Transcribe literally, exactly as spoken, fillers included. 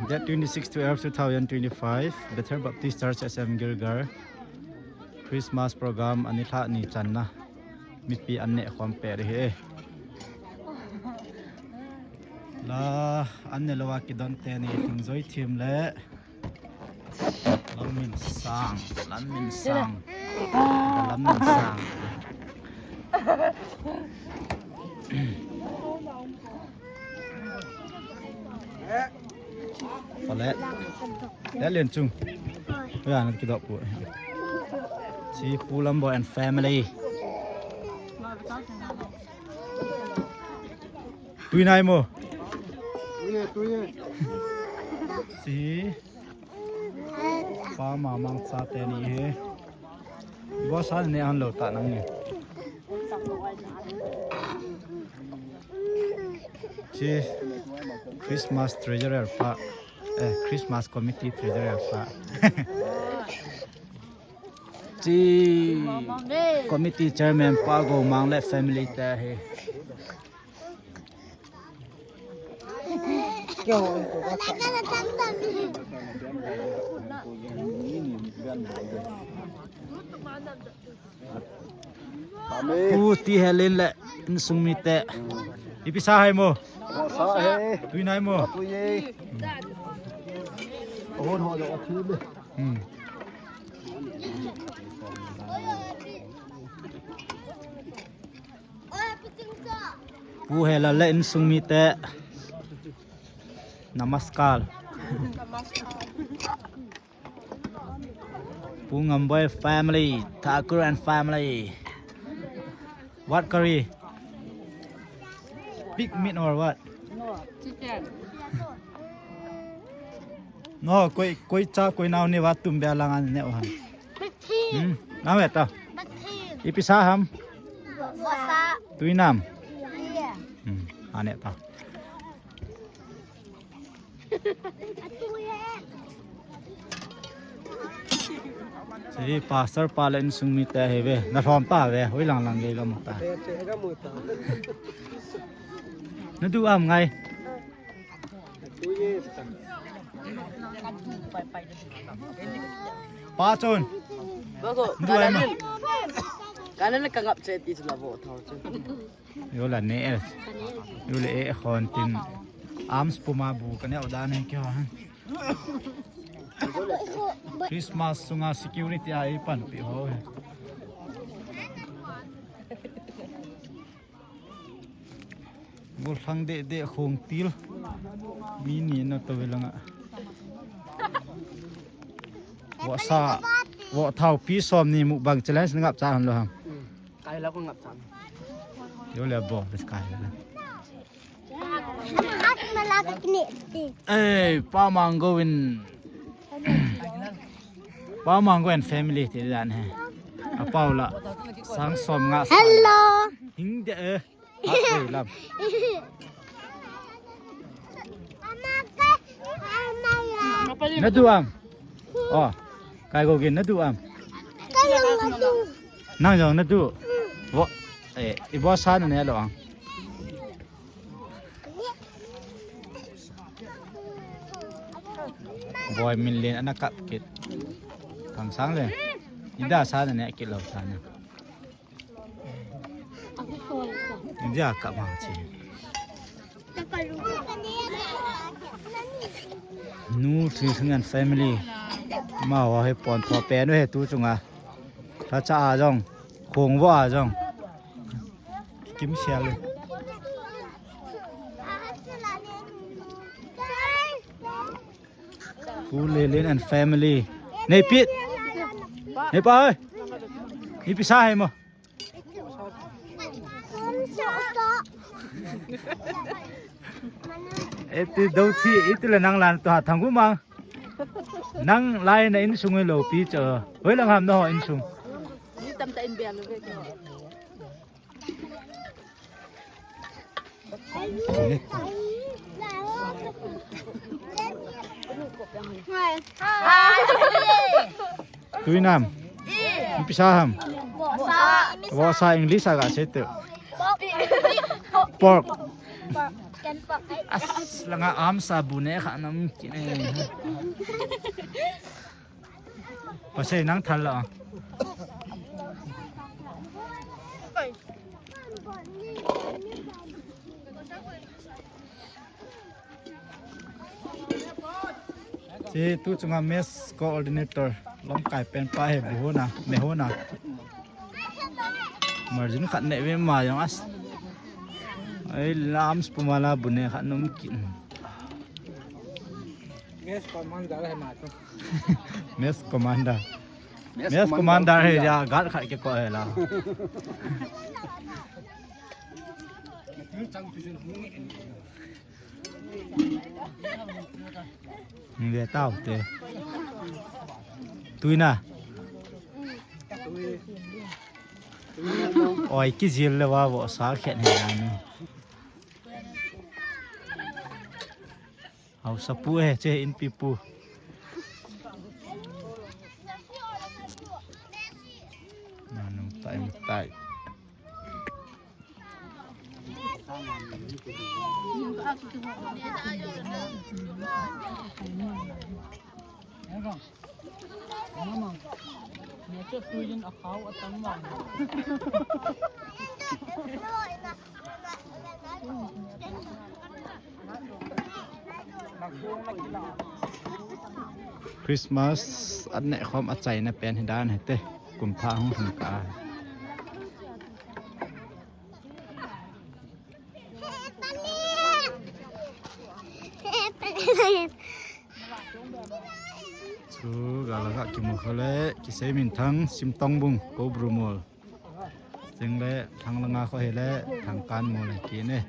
Date twenty-six twelve two thousand twenty-five, Bethel Baptist Church S M Girgar, Christmas program a ni thla ni channa mipi an neh khawm pet hi. La an ne lo a kidonte ni Tingzoi Thim le Lam Min Sang, Lam Min Sang, Lam Min Sang. Pale. Ya lian cung. Ya na kidok pu. Si Pu Lambo and family. Tui nai mo. Tui ye, tui ye. Si. Pa Mamang sa te ni he. Bawsa ne an lo ta nang ni. Si Christmas treasurer pa, eh, Christmas committee treasurer pa. Si committee chairman Pa Go Mang le family te hi. Pu Ti Helin le insung mite. Ipi sa hai mo? Sa he. Tui nai mo? Tui ye. Hon ho jo a thi le. Hmm. Pu Helal le insung mite. Namaskar. Pu Ngamboi family, Thakur and family. What curry? Pig meat or what? No, chicken. No, koi, koi cha, koi nau ni wa tum bia lang an ne o han. Betin. Hmm, nau eta. Betin. Ipi sa ham? Wasa. Tui nam. Yeah. Hmm, an eta. Sei pastor pa le insung mite hi ve. Na hlawm ta ve. Hoi lang lang gei gam ta. Na du am ngai. Pa chun. Bako, du am. Kanan, kanan na kangap che ti sula bo thau chun. Yo la ne el. Yo le e khon tin. Arms puma bu ka ne o dan he kyo. Christmas sunga security a i pan pi ho. Gol thang de de khong til. Mi ni na to velanga. Wa sa, wa thau pi som ni mukbang challenge ngap cha han lo ham. Kai la ko ngap cha. Yo le bo, let's kai la. Ei, Pa Manggo in. Pa Manggo and family ti dan he. A pau la. Sang som nga. Hello. Hing de eh. Hat de lam. Na du am. Oh. Kai go gin na du am. Nang jong na du. Bo. Eh, i bo sa na ne lo ang. Boy min len ana kap kit. Thang sang le. Ida sa na ne kit lo sa na. Ida kap ma chi. Nu Thri Sung and family. Ma wa he pon tho pen he tu chunga. Tha cha a jong. Khong wa a jong. Kim sial le. Pu Lelin and family. Nei pit. Nei pa oi. Nei pi sa hai mo. Eti do thi itu le nang lan to ha thang gu mang. Nang lai na insung lo pi cho. Hoi lang ham no insung. Ni tam ta in bia lo ve. Tuinam. Pisa ham. Vosa English aga setu. Pork. As, langa arms a bu ne kha nam ki ne. Pasai nang thal la. Ci tu cunga mess coordinator lawmkai pen pa he bu hona me hona. Margin khat neh ve ma yong as. Ai lams pumala bu ne khat num kin. Mess commander he ma tu. Mess commander. Mess commander he ya gal khat ke ko he la. Nge tau te. Tuina. Oi kizil le wa vo sa khen he la ni. Hausa pu he che in pi pu. Nanu tai tai. Christmas a neh khawm a chaina pen hi dan hete. Kum tha hong hong ka. Cu galagah kimu kho le kisei minthang Simtong bung ko Brumol. Cing le thang langa kho hi le thang kan mu le ki ne.